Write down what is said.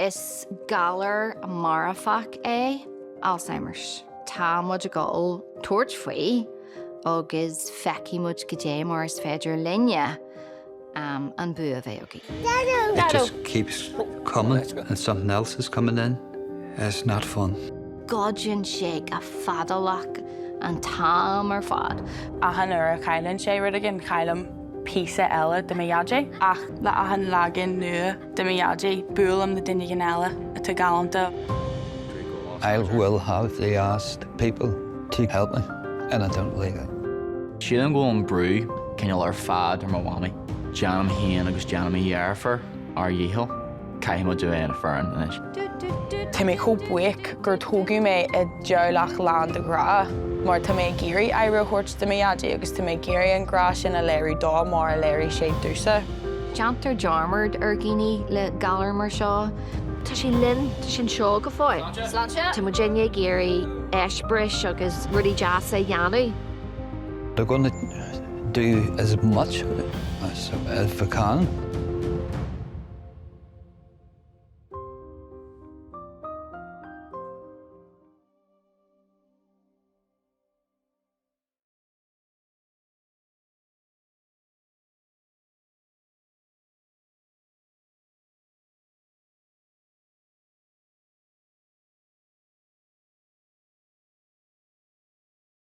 Is galar marfach é Alzheimer's. Tá muid ag dul tabhairt faoi agus feicfidh muid goidé mar is féidir linne an bua a bheith againn. It just keeps coming and something else is coming in. It's not fun. Goideann sé go fadálach an t-am ar fad. Achan uair a chailleann sé rud éigin, caillim píosa eile de mo dhaidí. Ach le achan leagan nua de mo dhaidí, buailim le duine éigin eile atá galánta. I will have to ask people to help me and I don't like it. Sílim go bhfuil an brú cineál ar fad ar mo mhamaí. Déanaim féin agus déanaim a dheirfiúr ár dhícheall. Caithfidh muid a bheith ina foireann anois. Tá mé chomh buíoch gur tógadh mé i dteaghlach lán de ghrá, mar tá mé ag iarraidh aire a thabhairt do mo dhaidí agus tá mé ag iarraidh an grá sin a léiriú dó mar a léirigh sé domhsa. Déantar dearmad ar dhaoine le galar mar seo. Tá sé linn, tá sé anseo go fóill. Sláinte! Tá muidinne ag iarraidh eispéiris agus rudaí deasa a dhéanamh. They're going to do as much as they can.